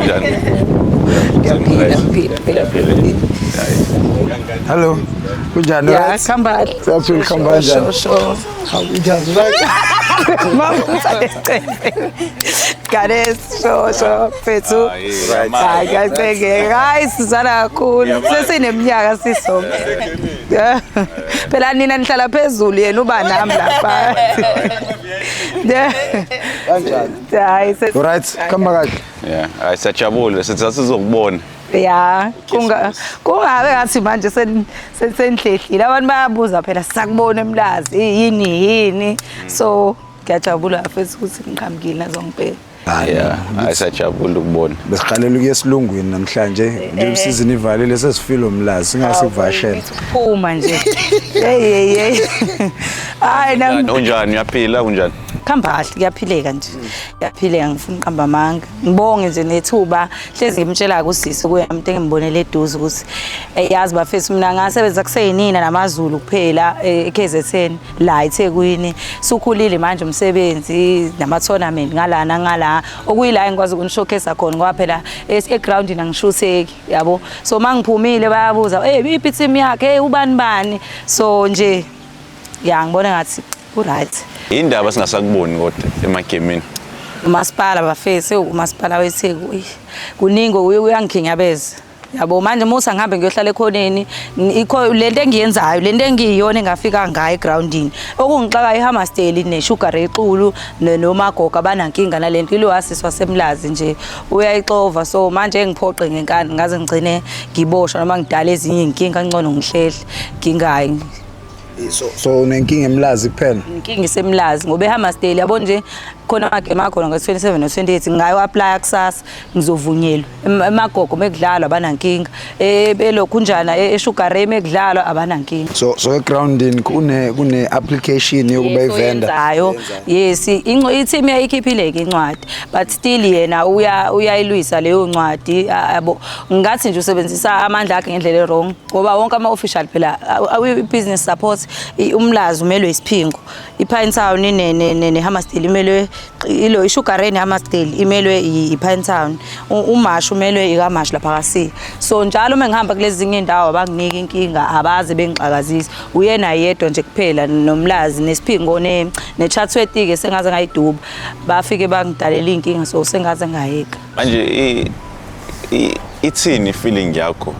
Kunjani? Ngiyaphila, ngiphila, phila, phila. Hello. Kunjani? Ya, Right? khamba kahle. Siyaphila, khamba kanjani? Sho, sho. Hawu, kunjani? Right? Mama uthathe Ganes, sho, sho, mfethu. Hayi, Hayi, kacenge. Hayi, sizana kakhulu. Sesineminyaka sisonke. Yeah. Phela nina nihlala phezulu yena uba nami lapha. Yeah. Kanjani? Hayi, ses- Right, khamba kahle. Yeah, hayi siyajabula sithi sasizokubona. Ya, kungabe ngathi manje senihlehlile. Abantu bayabuza phela sisakubona eMlazi, yini yini. So ngiyajabula futhi ukuthi ngiqhamukile nazongibheka. Yeah, hayi siyajabula ukubona. Besiqalela ukuya esilungwini namhlanje. Nje isizini ivalile sesifile uMlazi, singasivashela. Phuma nje. Hey hey hey. Hayi nami Unjani? Uyaphila kunjani? khamba kahle kuyaphileka nje. Kuyaphileka ngifuna uqamba amanga. Ngibonge nje nethuba hlezi ngimtshela kusisi kuya umuntu engimbonele eduze ukuthi yazi bafethu mina ngasebenza kuseyinina namaZulu kuphela eKZN la eThekwini. Sukhulile manje umsebenzi nama tournament ngalana ngala okuyila engikwazi ukunishowcase khona ngoba phela egroundini angishutheki yabo. So mangiphumile bayabuza hey iphi team yakhe hey ubani bani so nje ya ngibona ngathi ku right. Indaba singasakuboni kodwa emagemini. Umasipala bafethu umasipala weTheku eyi, kuningi uyangikhinyabeza yabo. Manje musa ngihambe ngiyohlala ekhoneni ikho lento engiyenzayo lento engiyiyona engafika ngayo egroundini okungixaka iHammersdale neSugar Ray Xulu noMagogo abanankinga nalento ilo wasiswa semlazi nje uyayixova. So manje engiphoqe ngenkani ngaze ngigcine ngiboshwa noma ngidala ezinye inkinga ngcono ngihlehle ngingayi. So unenkinga eMlazi kuphela? Inkinga iseMlazi ngoba eHammersdale yabo nje khona amagame akhona ngo-27 no-28 ngayo apply kusasa ngizovunyelwa. Emagogo mekudlalwa abanankinga, elokhunjana eSugar Ray mekudlalwa abanankinga. So egroundini kune application yokuba ivendor. Oyenzayo. Yes, i-team yayikhiphile ke incwadi but still yena uyayilwisa leyo ncwadi yabo. Ngathi nje usebenzisa amandla akhe ngendlela e-wrong ngoba wonke ama-official phela business support uMlazi umelwe isiphingo, iPinetown neHammersdale imelwe ilo iSugar Ray neHammersdale imelwe iPinetown, uMashu umelwe ikaMashu lapha kaSi. So njalo uma ngihamba kulezi zinye indawo abanginiki inkinga abaze bengixakazisa uyena yedwa nje kuphela noMlazi nesiphingo neChatsworth ke sengaze ngayiduba bafike bangidalela inkinga so sengaze ngayeka. Manje ithini feeling yakho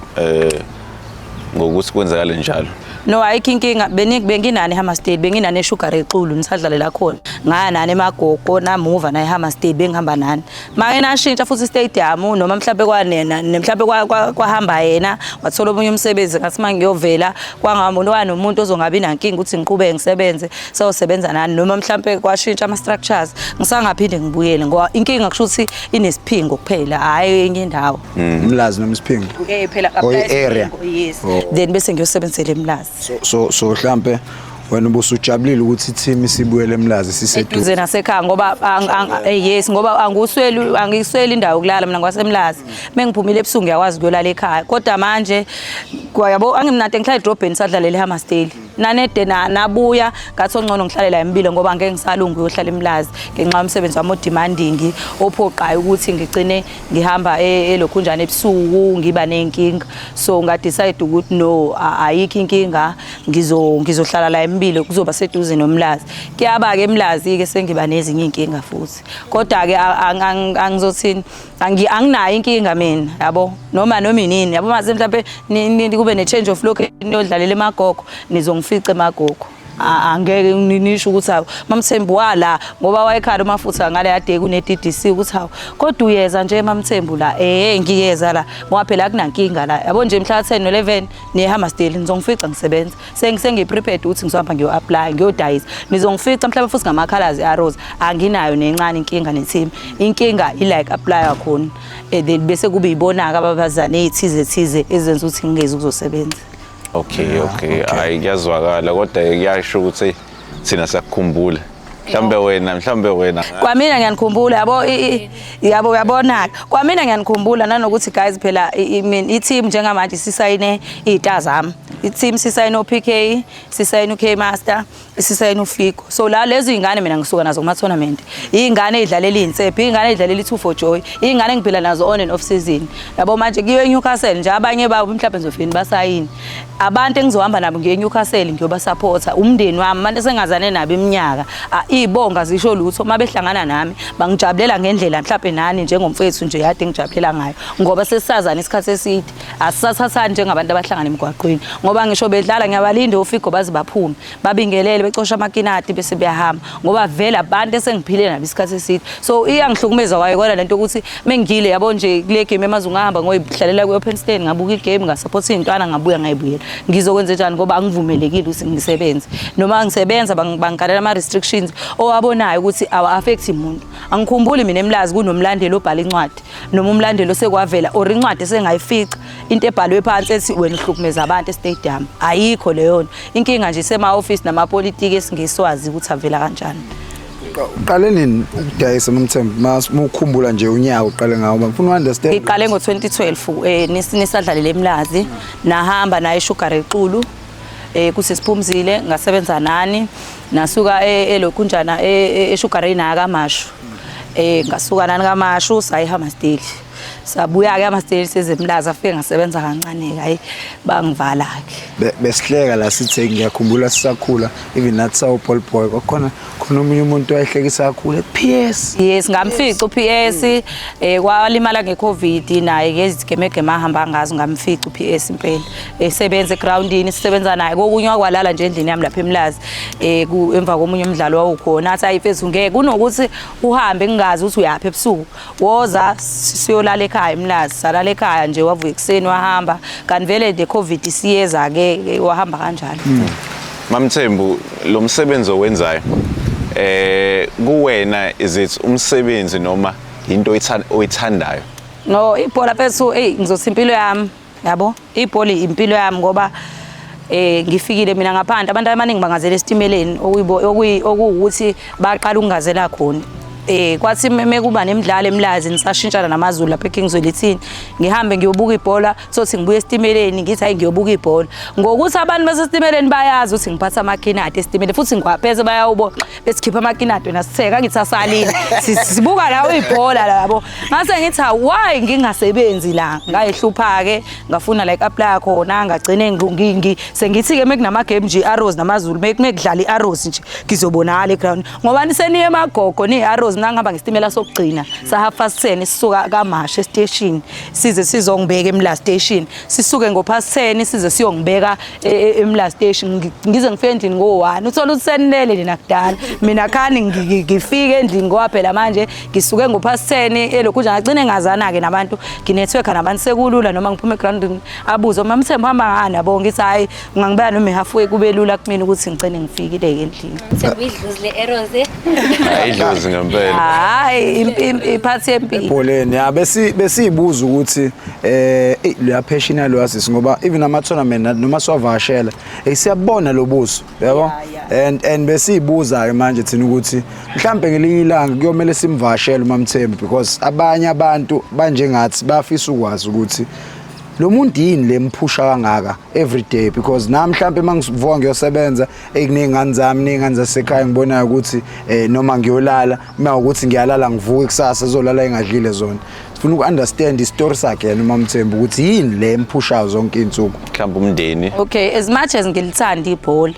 ngokuthi kwenzakale njalo? No, ayikho inkinga. Benginani eHammersdale, benginani eSugar Ray Xulu nisadlalela khona. Ngaya nani emagogo namuva na eHammersdale bengihamba nani. Make nashintsha futhi stadium noma mhlawumbe kwanena mhlawumbe kwahamba yena wathola omunye umsebenzi ngathi mangiyovela kwangamuntu wanomuntu ozongabi nankinga ukuthi ngiqhubeke ngisebenze seyosebenza nani noma mhlawumbe kwashintsha ama structures ngisangaphinde ngibuyele ngoba inkinga kusho ukuthi inesiphingo kuphela hayi enye indawo. Umlazi noma isiphingo? Phela Or i-area? Yes. Oh. Then bese ngiyosebenzela eMlazi. So mhlambe wena ubusujabulile ukuthi i-team isibuyele eMlazi siseduze. Eduze nasekhaya ngoba yes ngoba angusweli angisweli indawo yokulala mina ngwasemlazi. Mengiphumile ebusuku ngiyakwazi ukuyolala ekhaya. Kodwa manje yabo angimnade ngihlala edrobheni sadlalela eHammersdale. Nanede nabuya ngathi ongcono ngihlale la eMbilo ngoba ngeke ngisalunga uyohlala eMlazi ngenxa yomsebenzi wami odemanding ophoqayo ukuthi ngigcine ngihamba elokhunjana ebusuku ngiba nenkinga. So nga decide ukuthi no ayikho inkinga ngizohlala la eMbilo kuzoba seduze noMlazi. Kuyaba ke eMlazi ke sengiba nezinye inkinga futhi. Kodwa ke angizothini anginayo inkinga mina yabo noma inini yabo mase mhlawumbe kube ne change of location niyodlalela emagogo nizongifica emagogo. Angeke nisho ukuthi hawu Mamthembu wala ngoba wayekhala umafutha ngale yade kune DDC ukuthi hawu kodwa uyeza nje Mamthembu la ngiyeza la ngoba phela akunankinga la yabo nje mhla 10 no 11 neHammersdale nizongifica ngisebenza sengi prepared ukuthi ngizohamba ngiyo apply ngiyodayisa nizongifica mhlawumbe futhi ngama colors arrows anginayo nencane inkinga ne team inkinga i like apply khona then bese kube ibonaka ababazane ezithize thize ezenza ukuthi ngingezi ukuzosebenza. Okay, okay. Hayi kuyazwakala kodwa kuyasho ukuthi thina siyakukhumbula. Mhlambe wena, mhlambe wena. Kwamina ngiyanikhumbula yabo yabo uyabona kwamina ngiyanikhumbula nanokuthi guys phela I mean i-team njengamanje sisayine izita zami. I-team sisayine uPK, sisayine uK Master. Sisayina uFigo. So la lezi iy'ngane mina ngisuka nazo kuma-tournament. Iy'ngane ey'dlalela iy'nsephe, iy'ngane ey'dlalela i-two for joy, iy'ngane engiphila nazo on and off season. Yabo manje kuyiwe eNewcastle nje abanye babo mhlawumbe ngizofike nibasayine. Abantu engizohamba nabo ngiye eNewcastle ngiyobasapotha, umndeni wami, abantu esengazane nabo iminyaka. Iy'bonga zisho lutho uma behlangana nami bangijabulela ngendlela mhlawumbe nani njengomfethu nje yade engijabulela ngayo ngoba sesisazana isikhathi eside. Asisathathani njengabantu abahlangana emgwaqweni ngoba ngisho bedlala ngiyabalinda oFigo baze baphume. Babingelele becosha amakinati bese beyahamba ngoba vele abantu esengiphile nabo isikhathi eside. So iyangihlukumeza kwayo kona lento ukuthi mengile yabo nje kule game emazungu ngahamba ngoyihlalela kwi open stand ngabuka igame ngasupport izintwana ngabuya ngayibuyela. Ngizokwenza njani ngoba angivumelekile ukuthi ngisebenze. Noma ngisebenza bangikalela ama restrictions owabonayo ukuthi awa affect umuntu. Angikhumbuli mina eMlazi kunomlandeli obhala incwadi noma umlandeli osekwavela or incwadi esengayifica into ebhalwe phansi ethi wena uhlukumeza abantu estadium. Ayikho leyo nto. Inkinga nje isema office namapolitiki esingeswazi ukuthi avela kanjani. Uqale nini ukudayisa Mamthembu? Mawukhumbula nje unyaka uqale ngawo, ngifuna u-understand. Ngiqale ngo-2012 nisadlalele eMlazi, nahamba naye eSugar Exulu. Kusesiphumzile ngasebenza nani nasuka elokhunjana eSugar Ray kaMashu. Ngasuka nani kaMashu sayihamba Hammersdale. Sabuya ke Hammersdale sezemlazi afike ngasebenza kancane ke hayi bangivala ke. Besihleka la sithe ngiyakhumbula sisakhula even nathi sawu Paul Boy kwakhona khona omunye umuntu wayehlekisa kakhulu PS. Yes ngamfica uPS kwalimala ngeCovid naye ngezigemegeme ahamba ngazo ngamfica uPS impela. Esebenza egroundini sisebenza naye kokunye wakwalala nje endlini yami lapha eMlazi emva komunye umdlalo wawukhona athi ayifethu ngeke kunokuthi uhambe ngingazi ukuthi uyaphi ebusuku woza siyolala ekhaya eMlazi salala ekhaya nje wavuka ekuseni wahamba kanti vele le COVID siyeza ke wahamba kanjalo. Mamthembu lo msebenzi owenzayo kuwena is it umsebenzi noma into oyithandayo? No ibhola mfethu hey ngizothi impilo yami yabo ibhola impilo yami ngoba ngifikile mina ngaphandle abantu abaningi bangazela esitimeleni okuwukuthi baqala ukungazela khona. Kwathi mekuba nemidlalo eMlazi nisashintshana namaZulu lapha eKingswell ngihambe ngiyobuka ibhola sothi ngibuye esitimeleni ngithi hayi ngiyobuka ibhola ngokuthi abantu basesitimeleni bayazi ukuthi ngiphatha amakinati esitimeleni futhi ngiwapheze bayawuboxa besikhipha amakinati wena sitheka ngithi asalile sibuka lawo ibhola labo ngase ngithi why ngingasebenzi la ngayihlupha ke ngafuna like apply khona ngagcine sengithi ke mekunama game nje Arrows namaZulu mekudlala iArrows nje ngizobonakala eground ngoba niseniye emagogo ni Arrows nangihamba ngesitimela sokugcina sa 10:30 sisuka kaMashu station size sizongibeka eMla station sisuke ngo 10:30 size siyongibeka eMla station ngize ngifike endlini ngo1 uthola ukuthi senilele nina kudala mina khani ngifike endlini ngoba phela manje ngisuke ngo 10:30 elokhu nje ngagcine ngazana ke nabantu nginetwork nabantu sekulula noma ngiphume eground abuze mama Mthembu hamba ngani yabo ngithi hayi ungangibeka noma halfway kube lula kumina ukuthi ngigcine ngifikile ke endlini. Mthembu idlozi le-Arrows. Idlozi ngempela. Hayi iphathi yempilo. Ebholeni ya besiyibuza ukuthi leya passion yalwazisi ngoba even ama tournament noma siwavakashela siyabona lobuso yabo and besiyibuza ke manje thina ukuthi mhlambe ngelinye ilanga kuyomela simvakashele uMamthembu because abanye abantu banjengathi bafisa ukwazi ukuthi lo muntu yini lemphusha kangaka every day because nami mhlambe mangivuka ngiyosebenza ekuney'ngane zami ney'ngane zasekhaya ngibonayo ukuthi noma ngiyolala uma ukuthi ngiyalala ngivuke kusasa zolala engadlile zona. Sifuna uku-understand isitori sakhe yena uMamthembu ukuthi yini le emphushayo zonke iy'nsuku. Mhlawumbe umndeni. Okay, as much as ngilithanda ibhola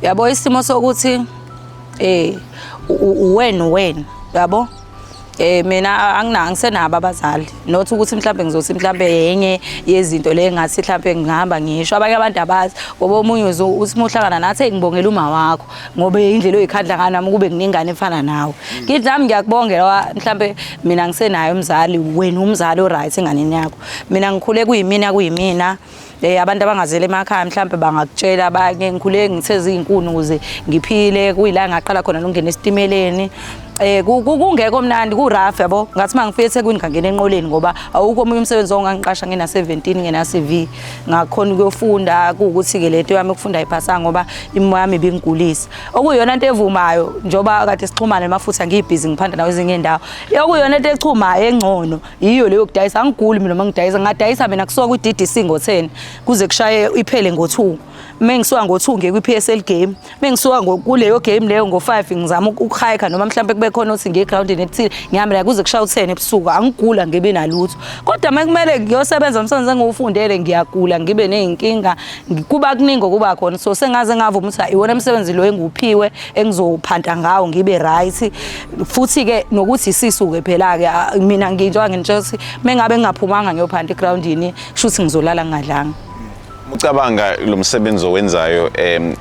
yabo isimo sokuthi uwena wena yabo mina angisenabo abazali not ukuthi mhlambe ngizothi mhlambe yenye yezinto le ngathi mhlambe ngihamba ngisho abanye abantu abazi ngoba omunye uthi muhlangana nathi ngibongela uma wakho ngoba indlela oyikhandla ngayo nami kube kunengane efana nawe ngithi nami ngiyakubongela mhlambe mina ngisenayo umzali wena umzali o right enganeni yakho mina ngikhule kuyimina kuyimina abantu abangazele emakhaya mhlambe bangakutshela abanye ngikhule ngitheze izinkuni ukuze ngiphile kuyila ngaqala khona lokungena esitimeleni kungekho mnandi ku rough yabo ngathi mangifike eThekwini ngangena enqoleni ngoba awukho omunye umsebenzi ongangiqasha ngina 17 ngena CV ngakhona ukuyofunda kuukuthi ke lento yami ukufunda ayiphasanga ngoba imoya yami ibingigulisa okuyona into evumayo njoba kade sixhumana mafutha ngiyibhizi ngiphanda nawe ezinye indawo okuyona into echumayo engcono yiyo leyo kudayisa angiguli mina uma ngidayisa ngadayisa mina kusuka ku DDC ngo10 kuze kushaye iphele ngo2 Mengisuka ngo2 ngiye kwi-PSL game, mengisuka kuleyo game leyo ngo5 ngizama ukuhike, noma mhlawumbe kube khona uthi ngiye egroundini ethile, ngihambe la kuze kushaya u10 ebusuku. Angigula ngibe nalutho, kodwa mekumele ngiyosebenza umsebenzi engiwufundele, ngiyagula, ngibe nezinkinga, kuba kuningi okuba khona. So sengaze ngavuma ukuthi iwona umsebenzi lo engiwuphiwe engizowuphanta ngawo, ngibe right. Futhi ke nokuthi isisuke phela ke mina nginjengoba ngintshela ukuthi mengabe ngingaphumanga ngiyophanta egroundini, kusho ukuthi ngizolala ngingadlanga. Ucabanga lo msebenzi owenzayo,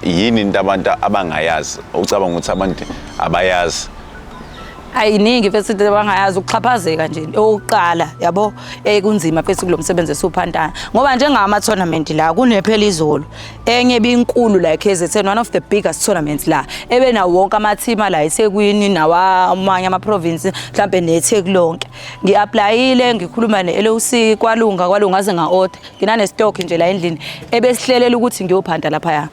yini into abantu abangayazi, ucabanga ukuthi abantu abayazi? Ayiningi mfethu into abangayazi. Ukuxhaphazeka nje okokuqala, yabo, kunzima mfethu kulo msebenzi esiwuphantayo, ngoba njengama tournament la kunephela izolo enye ebinkulu la eKZN, one of the biggest tournaments la, ebenawo wonke amathima la eThekwini nawa amanye ama province, mhlambe neTheku lonke. Ngi-applyile, ngikhuluma ne-LOC, kwalunga kwalunga, ngaze nga-order, nginane stock nje la endlini ebesihlelela ukuthi ngiyophanta laphaya.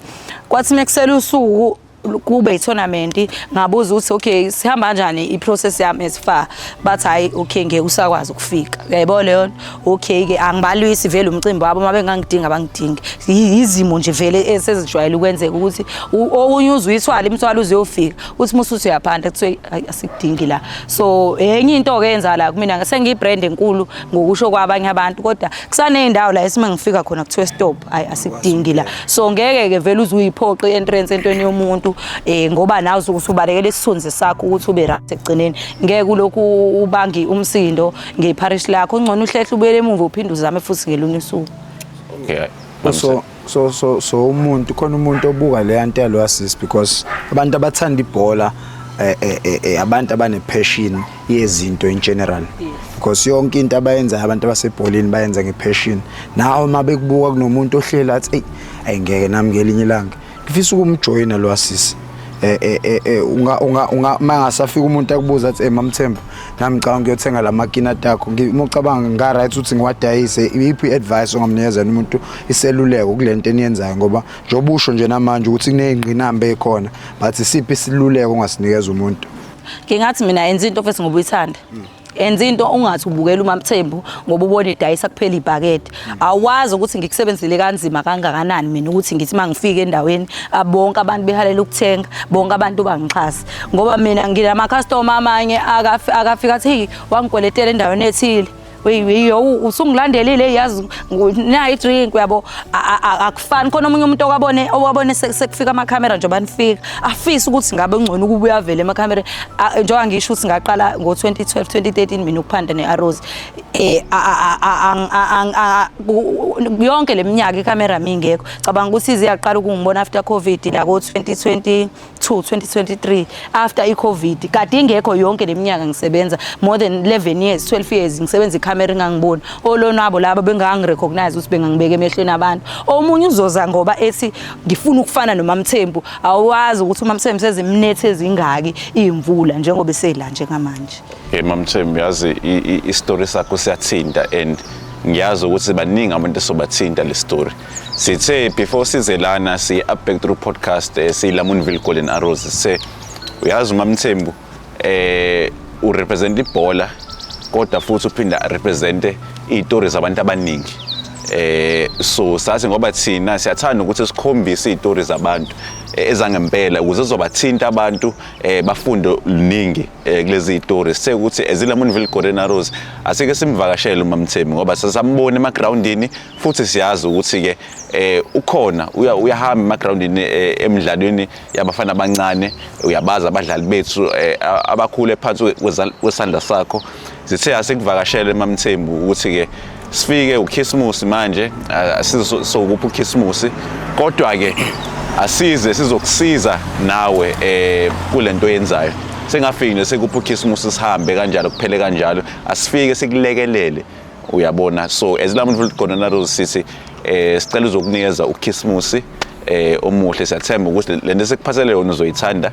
Kwathi mekusela usuku kube i-tournament, ngabuza ukuthi okay, sihamba kanjani i-process yami as far, bathi hayi, okay, ngeke usakwazi ukufika. Uyayibona leyo nto? Okay ke, angibalwisi vele umcimbi wabo, uma bengangidinga bangidinge. Izimo nje vele esezijwayele ukwenzeka ukuthi okunye uzwe ithwala imithwalo uzuyofika, uthi musuthi uyaphanda, kuthiwe hayi, asikudingi la. So enye into ke yenza la kumina, sengiyi-brand enkulu ngokusho kwabanye abantu, kodwa kusaney'ndawo la esime ngifika khona kuthiwe stop, hayi, asikudingi la. So ngeke ke vele uze uyiphoqe i-entrance entweni yomuntu, ngoba nawe usuke usubalekela isithunzi sakho ukuthi ube right ekugcineni. Ngeke ulokhu ubangi umsindo ngepharish lakho, ngcono uhlehle ubuyele emuva, uphinde uzame futhi ngelunye usuku. Okay. So umuntu khona, umuntu obuka le yanto yalo assist, because abantu abathanda ibhola, abantu abane passion yezinto in general, because yonke into abayenzayo abantu abasebholeni bayenza ngepassion. Nawe uma bekubuka kunomuntu ohleli athi, "Ey, ayingeke nami ngelinye ilanga ngifisa ukumjoyina lo assist." Unga mangasafika umuntu akubuza athi, "Eh, Mamthembu, nami ngicabanga ngiyothenga la makina takho." Uma ucabanga nga right ukuthi ngiwadayise, iphi advice ongamnikeza umuntu, iseluleko kulento eniyenzayo? Ngoba njengoba usho nje namanje ukuthi kuney'ngqinamba ey'khona, but isiphi isiluleko ongasinikeza umuntu? Ngingathi mina, enza into futhi ngoba uyithanda. Enza into, ungathi ubukela uMamthembu ngoba ubona idayisa kuphela ibhakede. Awazi ukuthi ngikusebenzile kanzima kangakanani mina ukuthi ngithi mangifika endaweni, bonke abantu behalela ukuthenga, bonke abantu bangixhasa, ngoba mina nginama customer amanye akafika athi, "Hey, wangikweletela endaweni ethile. Wey, usungilandelile, yazi, nayi drink," uyabo. Akufani khona omunye umuntu owabone sekufika amakhamera, njengoba nifika, afise ukuthi ngabe ngcono ukuba uyavela emakhamereni. Njengoba ngisho ukuthi ngaqala ngo-2012 2013 mina ukuphanda ne-Arrows, yonke le minyaka ikhamera mingekho. Cabanga ukuthi ize yaqala ukungibona after COVID la ko-2022 2023, after i-COVID, kade ingekho. Yonke le minyaka ngisebenza, more than 11 years, 12 years ngisebenza, ikhamera ingangiboni. Olonwabo laba bengangirecognize ukuthi bengangibeka emehlweni abantu. Omunye uzoza ngoba ethi ngifuna ukufana noMamthembu. Awazi ukuthi uMamthembu sezimnethe ezingaki iy'mvula njengoba esela njengamanje. Hey Mamthembu, yazi i-story sakho siyathinta, and ngiyazi ukuthi baningi abantu esobathinta le story. Sithe before size lana, si Up Back Through podcast, siyi Lamontville Golden Arrows, sithe uyazi uMamthembu urepresent ibhola, kodwa futhi uphinda represent izitori zabantu abaningi. So sathi ngoba thina siyathanda ukuthi sikhombise izitori zabantu ezangempela ukuze zizobathinta abantu, bafunde luningi kulezi zitori. Sithe ukuthi as iLamontville Golden Arrows asike simvakashele uMamthembu, ngoba sasambona emagroundini, futhi siyazi ukuthi ke ukhona, uyahamba emagroundini, emidlalweni yabafana abancane, uyabaza abadlali bethu abakhule phansi kwesandla sakho. Sithe asikuvakashele MamThembu ukuthi ke sifike uChristmas manje, sizokupha uChristmas, kodwa ke asize sizokusiza nawe kulento oyenzayo. Singafiki nje sekupha uChristmas sihambe kanjalo, kuphele kanjalo. Asifike sikulekelele, uyabona. So as Lamontville Golden Arrows sithi sicela uzokunikeza uChristmas omuhle. Siyathemba ukuthi lento esikuphathele yona uzoyithanda.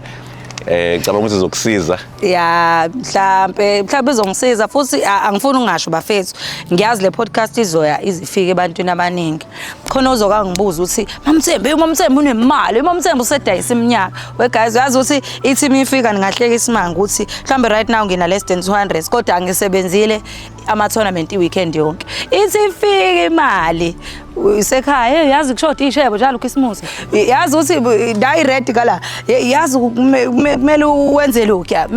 Ngicabanga ukuthi izokusiza. Ya, mhlambe izongisiza futhi. Angifuni ukungasho bafethu, ngiyazi le podcast izoya izifike ebantwini abaningi. Khona ozokangibuza ukuthi, "Mamthembu, uMamthembu unemali, uMamthembu usedayisa iminyaka." We guys, uyazi ukuthi ithi imifika ningahleka isimanga ukuthi mhlambe right now ngina less than 200, kodwa angisebenzile. Ama-tournament i-weekend yonke. Ithi ifike imali isekhaya, hey, yazi kushoda ishebo njalo ukhisimusi. Yazi ukuthi la i-red kala, yazi kumele wenze lokhuya.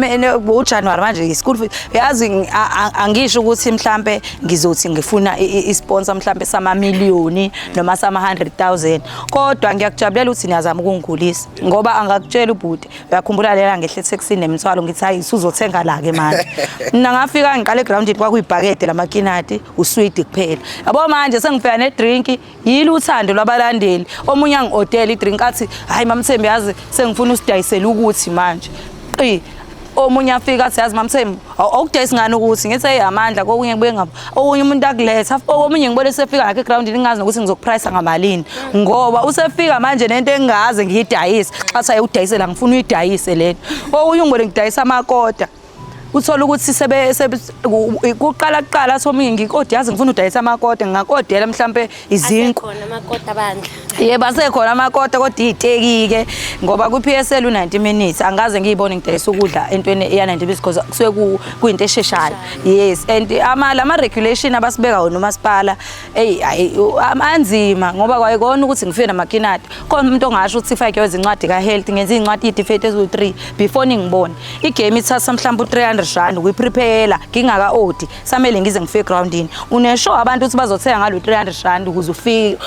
UJanuary manje i-school fees. Yazi angisho ukuthi mhlambe ngizothi ngifuna i-sponsor mhlambe samamiliyoni noma sama 100,000, kodwa ngiyakujabulela ukuthi niyazama ukungikhulisa, ngoba angakutshela ubhuti, uyakhumbula lela ngehle eTaxini nemithwalo, ngithi hayi, usuzothenga la ke manje. Mina ngafika ngiqala egroundini, kwakuyibhakede lamakinati, uswidi kuphela, yabo. Manje sengifika nedrink, yilo uthando lwabalandeli. Omunye angi-odela idrink athi, "Hayi Mamthembu, yazi sengifuna usidayisele ukuthi manje qi." Omunye afika athi, "Yazi Mamthembu, awukudayisi ngani ukuthi?" Ngithi, "Hey, amandla kokunye kubuye ngapha." Okunye umuntu akuletha, omunye ngibone sefika ngakho egroundini, ngingazi nokuthi ngizokuprice ngamalini, ngoba usefika manje nento engingaze ngiyidayise. Xa sayewudayisela, ngifuna uyidayise lento. Okunye ungibone ngidayisa amakota, uthola ukuthi sebe kuqala kuqala athi omunye, "Ngikodi, yazi ngifuna udayisa amakota." Ngingakodela mhlambe izinkwa. Asekhona amakota bandla. Yebo, asekhona amakota, kodwa iy'teki-ke, ngoba kwi-PSL u-90 minutes, angaze ngiyibone ngidayisa ukudla entweni eya-90 minutes, because kusuke kuyinto esheshayo. Yes, and lama regulation abasibeka wona umasipala, eyi hayi, anzima, ngoba kwayikona ukuthi ngifike namakinati. Khona umuntu ongasho ukuthi ifake yoza incwadi ka-health, ngenza iy'ncwadi iy'tifeti eziwu-3 before ningibone. Igame ithatha mhlawumbe u-300 rand ukuyiprepare, ngingaka-odi, samele ngize ngifike egrawundini. Unesure abantu ukuthi bazothenga ngalo 300 rand ukuze ufike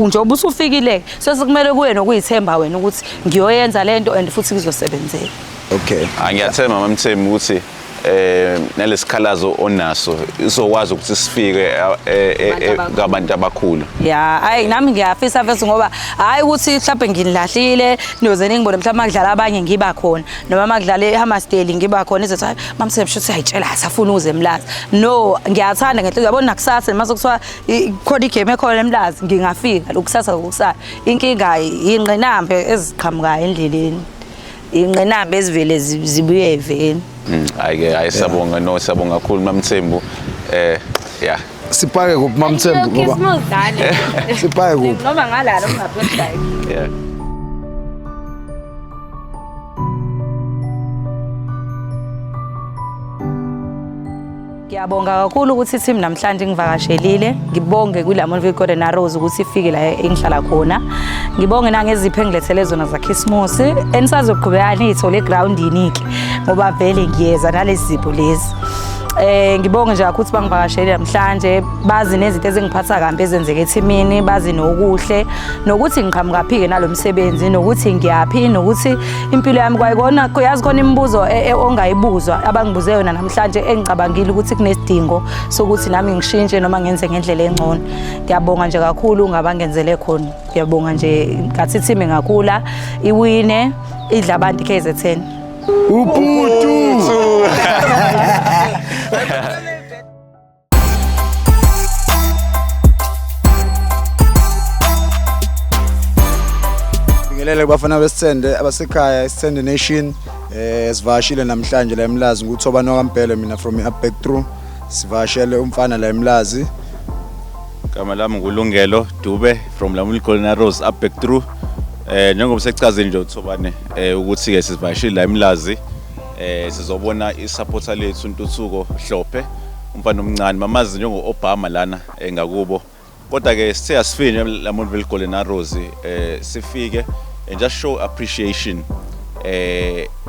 njengoba usufikile, so sekumele kuye nokuyithemba wena ukuthi ngiyoyenza lento and futhi kuzosebenzela. Okay. Ngiyathemba Mamthembu ukuthi nalesikhalazo onaso izokwazi ukuthi sifike kwabantu abakhulu. Ya, hayi, nami ngiyafisa mfethu, ngoba hayi ukuthi mhlawumbe nginilahlile, niyoze ningibone mhlawumbe makudlala abanye ngiba khona, noma makudlala eHammersdale ngiba khona, izothi, "Hayi Mamthembu, shuthi ayitshela asafuna uze eMlazi." No, ngiyathanda ngenhliziyo, yabona. Nakusasa mase kuthiwa khona igame ekhona eMlazi, ngingafika lokusasa ngokusasa. Inkinga ingqinamba eziqhamukayo endleleni, ingqinamba ezivele zibuye eveni. Hayi ke, hayi, siyabonga, no, siyabonga kakhulu Mamthembu. Yeah. Sipake kuphi Mamthembu, ngoba Khisimusi. sipake kuphi? Noma ngalala ungaphezu. Yeah. Ngiyabonga kakhulu ukuthi team namhlanje ngivakashelile. Ngibonge kwiLamontville Golden Arrows ukuthi ifike la engihlala khona. Ngibonge nangezipho engilethele zona zaKhisimusi. Enisazoqhubeka niyithole egroundini ke, ngoba vele ngiyeza nalezi zipho lezi. Ngibonge nje kakhulu ukuthi bangivakashele namhlanje, bazi nezinto ezingiphatha kambi ezenzeke ethimini, bazi nokuhle, nokuthi ngiqhamuka phi ke nalomsebenzi, nokuthi ngiyaphi, nokuthi impilo yami kwayikona. Yazi khona imibuzo ongayibuzwa abangibuze yona namhlanje, engicabangile ukuthi kunesidingo sokuthi nami ngishintshe noma ngenze ngendlela engcono. Ngiyabonga nje kakhulu ngabangenzele khona. Ngiyabonga nje, ngathi team ingakhula, iwine, idla abantu KZN. Uputu. Bingelele kubafana besithende abasekhaya, Isithende Nation. Sivakashile namhlanje la eMlazi, nguthoba nokaMbhele mina from Up Back Through. Sivakashele umfana la eMlazi. Igama lami nguLungelo Dube from Lamontville Golden Arrows, Up Back Through. Njengoba sechazile nje uThobane ukuthi ke sivakashile la eMlazi, sizobona isupporter lethu Ntuthuko Hlophe, umfana omncane mamazi njengo Obama lana engakubo. Kodwa ke sithe asifike Lamontville Golden Arrows, sifike and just show appreciation.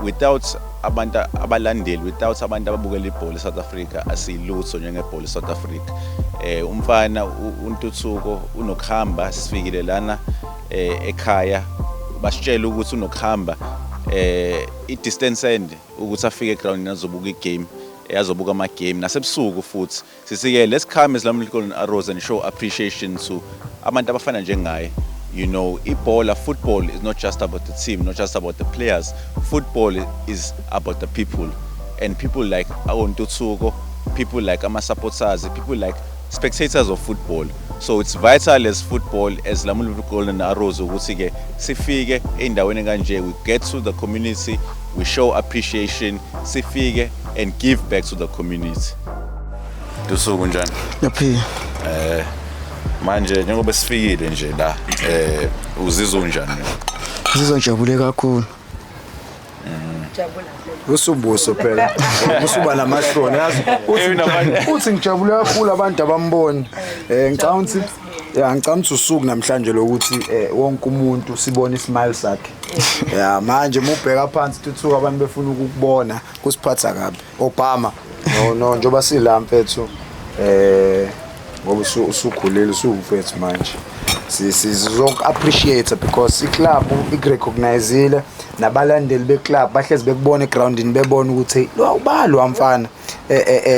Without abantu abalandeli, without abantu ababukela ibhola eSouth Africa, asilutho njengebhola eSouth Africa. Umfana uNtuthuko unokuhamba, sifikile lana ekhaya, basitshela ukuthi unokuhamba i-distance end ukuthi afike egroundini azobuka igame, azobuka ama-game nasebusuku futhi. Sisike let's come as Lamontville Golden Arrows and show appreciation to abantu abafana njengaye. Ibhola, football is not just about the team, not just about the players. Football is about the people, and people like Ntuthuko, people like ama-supporters, people like spectators of football. So it's vital as football, as Lamontville Golden Arrows, ukuthi-ke sifike ey'ndaweni kanje, we get to the community, we show appreciation, sifike and give back to the community. Ntuthuko, njani? Ngiyaphila. Manje njengoba sifikile nje la, uzizwa unjani? Ngizizwa ngijabule kakhulu. Usubuso phela. Usuba namahloni yazi. Uthi ngijabule kakhulu abantu abamboni. Ngicabanga ukuthi ya ngicabanga ukuthi usuku namhlanje lokuthi wonke umuntu sibone ismile sakhe. Ya manje mubheka phansi thuthuka abantu befuna ukukubona kusiphatha kabi. Obama no njoba sila mfethu ngoba usukhulile usumfethu manje. Sizok appreciate because iclub ikurecognizile nabalandeli beclub bahlezi bekubona egroundini bebona ukuthi lo ubalo wamfana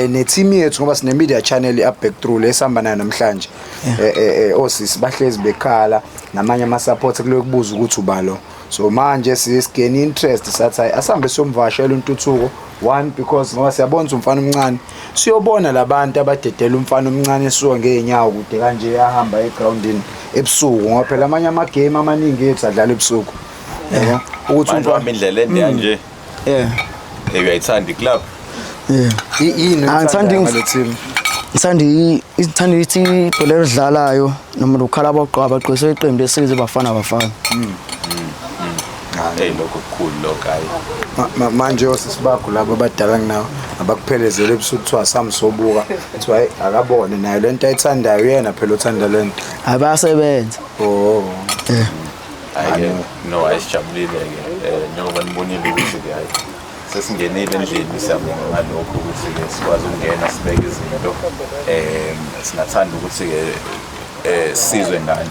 ne team yethu ngoba sine media channel i back through lesihamba nayo namhlanje osisi bahlezi bekhala namanye ama supporter kulokubuza kubuza ukuthi ubalo. So manje sigain interest sathi hayi asambe siyomvashela uNtuthuko one because ngoba siyabona ukuthi umfana omncane siyobona labantu abadedela umfana omncane esuka ngeenyawo kude kanje yahamba egroundini ebusuku ngoba phela amanye ama game amaningi ethu adlala ebusuku. Yabo ukuthi manje uhamba indlela ende kanje. Yeah. Uyayithanda iclub? Yeah. Yini Angithandi ngale team? Ngithanda ithi ibhola elidlalayo noma lokhala abagqoka bagqokise iqembu lesizwe Bafana Bafana. Hey lokho kukhulu lokho hayi. Manje osisi bakho labo abadala kunawo abakuphelezele ebusuku kuthiwa samsobuka kuthiwa hey akabone nayo lento ayithandayo yena phela uthanda lento. Hayi bayasebenza. Oh. Yeah. Hayi no ayisijabulile ke njengoba nibonile ukuthi ke hayi sesingenile endlini siyabonga ngalokho ukuthi ke sikwazi ukungena sibeke izinto singathanda ukuthi ke sizwe ngani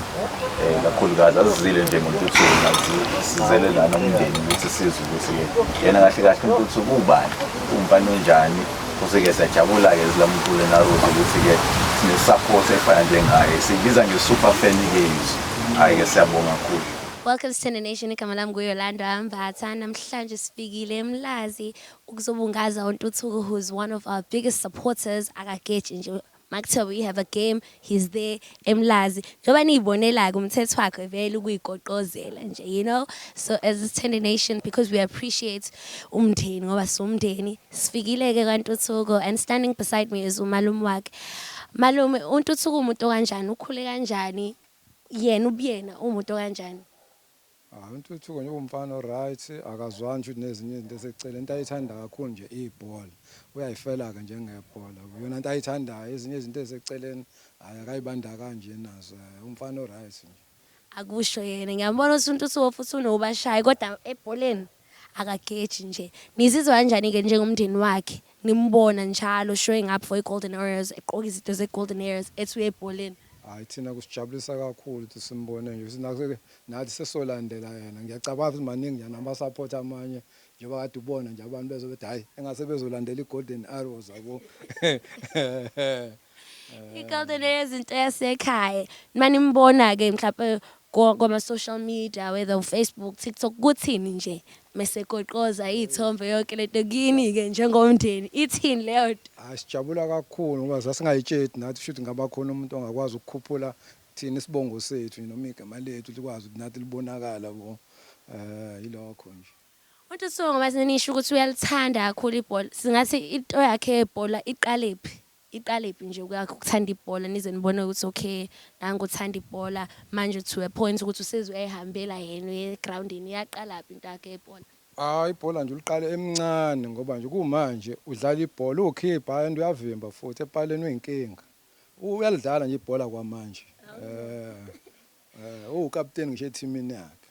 kakhulukazi azizile nje ngoNtuthuko nazi sizele lana umndeni ukuthi sizwe ukuthi ke yena kahle kahle uNtuthuko ubani umfana onjani futhi ke siyajabula ke silamkhulu naRose ukuthi ke sine support efana njengaye sibiza nge super fan games. Hayi ke siyabonga kakhulu. Welcome to Tender Nation. Igama lami nguYolanda Mbatha. Namhlanje sifikile eMlazi ukuzobungaza uNtuthuko who's one of our biggest supporters. Akageji nje makuthiwa we have a game, he's there eMlazi. Njengoba niyibonela ke umthetho wakhe vele ukuyigoqozela nje, you know. So as a Tender Nation, because we appreciate umndeni ngoba sumndeni, sifikile ke kaNtuthuko and standing beside me is umalume wakhe. Malume, uNtuthuko umuntu kanjani? Ukhule kanjani? Yena ubuyena umuntu kanjani? uNtuthuko nje umfana right akazwani nje nezinye izinto esecela into ayithanda kakhulu nje ibhola uyayifela ke njengebhola yona into ayithandayo ezinye izinto eseceleni hayi akayibanda kanje nazo umfana right nje. Akusho yena ngiyambona ukuthi uNtuthuko futhi unobashayi kodwa ebholeni akageji nje. Nizizwa kanjani ke njengomndeni wakhe nimbona njalo showing up for iGolden Arrows egqoka izinto zeGolden Arrows ethi uyebholeni? Hayi thina kusijabulisa kakhulu ukuthi simbone nje sinake nathi sesolandela yena. Ngiyacabanga ukuthi maningi nje nama support amanye njengoba kade ubona nje abantu bezobethi hayi engase bezolandela iGolden Arrows yabo. iGolden Arrows into yasekhaya. Manimbona ke mhlawumbe kwama social media whether Facebook, TikTok kuthini nje mase goqoza izithombe yonke lento kini ke njengomndeni ithini leyo nto? Hayi sijabula kakhulu ngoba sasingayitshedi nathi futhi ngaba khona umuntu ongakwazi ukukhuphula thina isibongo sethu noma igama lethu likwazi ukuthi nathi libonakala bo yilokho nje. uNtuthuko ngoba senisho ukuthi uyalithanda kakhulu ibhola singathi into yakhe yebhola iqalephi? Iqalephi nje ukuthanda ibhola nize nibone ukuthi okay nangu uthanda ibhola manje to a point ukuthi useze uyayihambela yena egroundini iyaqalaphi into yakhe yebhola? Hayi ibhola nje uliqale emncane ngoba nje kumanje udlala ibhola ukhipha and uyavimba futhi epaleni uyinkinga. Uyalidlala nje ibhola kwamanje. Uwukapteni ngisho ethimini yakhe.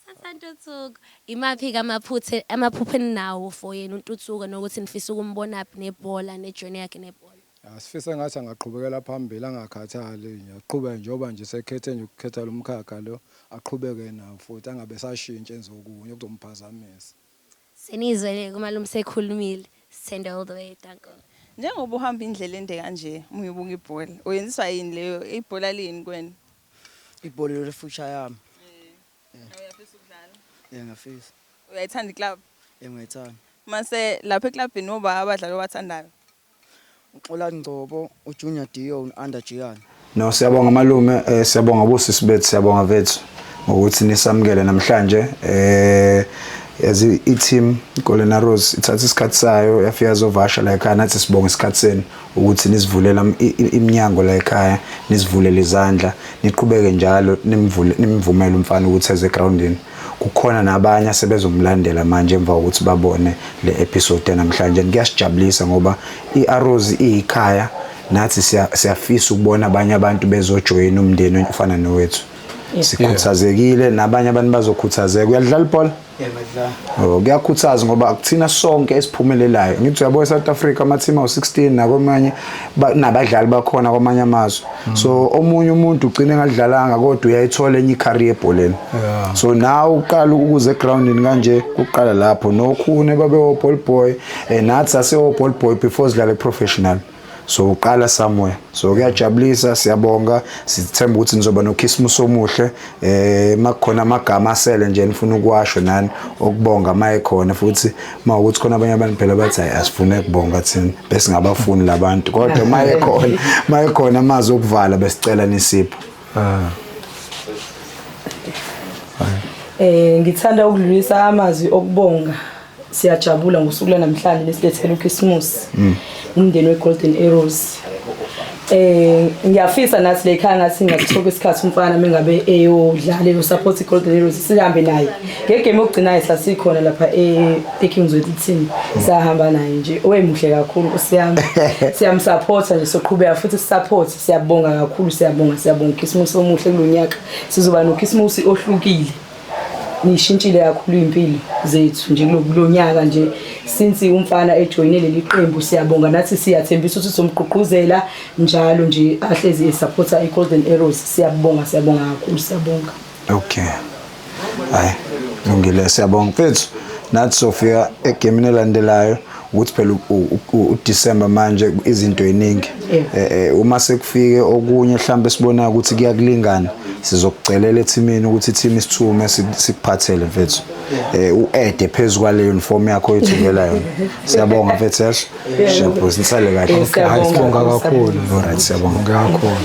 Thatha Ntuthuko. Imaphi ke amaphuthe amaphupho eninawo for yena uNtuthuko nokuthi nifisa ukumbona phi nebhola nejourney yakhe nebhola? Asifisa ngathi angaqhubekela phambili angakhathali nje aqhubeke njengoba nje sekhethe nje ukukhetha lo mkhakha lo aqhubeke nawo futhi angabe sashintsha enze okunye okuzomphazamisa. Senizwele kumalume sekhulumile. Sithende all the way, danko. Njengoba uhamba indlela ende kanje uma uyobuka ibhola, uyenziswa yini leyo ibhola lini kuwena? Ibhola le future yami. Uyafisa ukudlala? Yeah ngiyafisa. Uyayithanda iclub? Yeah ngiyayithanda. Mase lapha eclubini oba abadlali obathandayo? uXolani Ngcobo, uJunior Dio, uAnda Jiyane. No siyabonga malume, siyabonga bosisi bethu, siyabonga vethu ngokuthi nisamukele namhlanje. Yazi i-team Golden Arrows ithatha isikhathi sayo yafika zovasha la ekhaya nathi sibonga isikhathi senu ukuthi nisivulela iminyango la ekhaya nisivulele izandla niqhubeke njalo nimvumele umfana ukuthi eze egroundini. Kukhona nabanye asebezomlandela manje emva kokuthi babone le episode namhlanje. Kuyasijabulisa ngoba i-Arrows iyikhaya nathi, siyafisa ukubona abanye abantu bezojoyina umndeni ofana nowethu. Sikhuthazekile, nabanye abantu bazokhuthazeka. Uyadlala ibhola? Oh, kuyakhuthaza ngoba akuthina sonke esiphumelelayo. Ngithi uyabo, eSouth Africa ama-team awu-16, nakwamanye nabadlali bakhona kwamanye amazwe. So omunye umuntu ugcine engadlalanga kodwa uyayithola enye i-career ebholeni. So nawe uqala ukuze egroundini kanje, kuqala lapho nokhune babe o-ball boy, nathi sase-ball boy before sidlale professional. So uqala somewhere, so kuyajabulisa. Siyabonga, sithemba ukuthi nizoba nokhisimusi omuhle. Makukhona amagama asele nje nifuna ukuwasho nani okubonga, maye khona futhi mawukuthi khona abanye abantu phela bathi, hayi, asifune kubonga thina, besingabafuni labantu, kodwa maye khona amazwi okuvala, besicela nisipho. Ngithanda ukudlulisa amazwi okubonga. Siyajabula ngosuku lwanamhlanje nesilethela uChristmas. Umndeni weGolden Arrows. Ngiyafisa nathi le ekhaya ngathi ngasithoka isikhathi umfana mengabe eyodlala eyo support iGolden Arrows, sihambe naye. Ngegame yokugcina sasikhona lapha eKings Team. Sahamba naye nje. Owemuhle kakhulu usiyami. Siyamsupporta nje, soqhubeka futhi support. Siyabonga kakhulu, siyabonga, siyabonga. Christmas omuhle kulonyaka. Sizoba noChristmas ohlukile. Nishintshile kakhulu impilo zethu nje kulo nyaka nje since umfana ejoyine leli qembu. Siyabonga nathi, siyathembisa ukuthi sizomgqugquzela njalo nje ahlezi esupporta i-Golden Arrows. Siyabonga, siyabonga kakhulu, siyabonga. Okay, hayi, lungile, siyabonga mfethu. Nathi sofika egemini elandelayo ukuthi phela uDecember manje izinto eziningi. Uma sekufike okunye mhlawumbe sibona ukuthi kuyakulingana, sizokucelela ethimini ukuthi i-team isithume sikuphathele mfethu, u-ede phezulu kwale uniform yakho oyithungela yona. Siyabonga mfethu, yazi sharp, sinisale kahle. Siyabonga. Hayi, sibonga kakhulu. Alright, siyabonga. Kakhulu.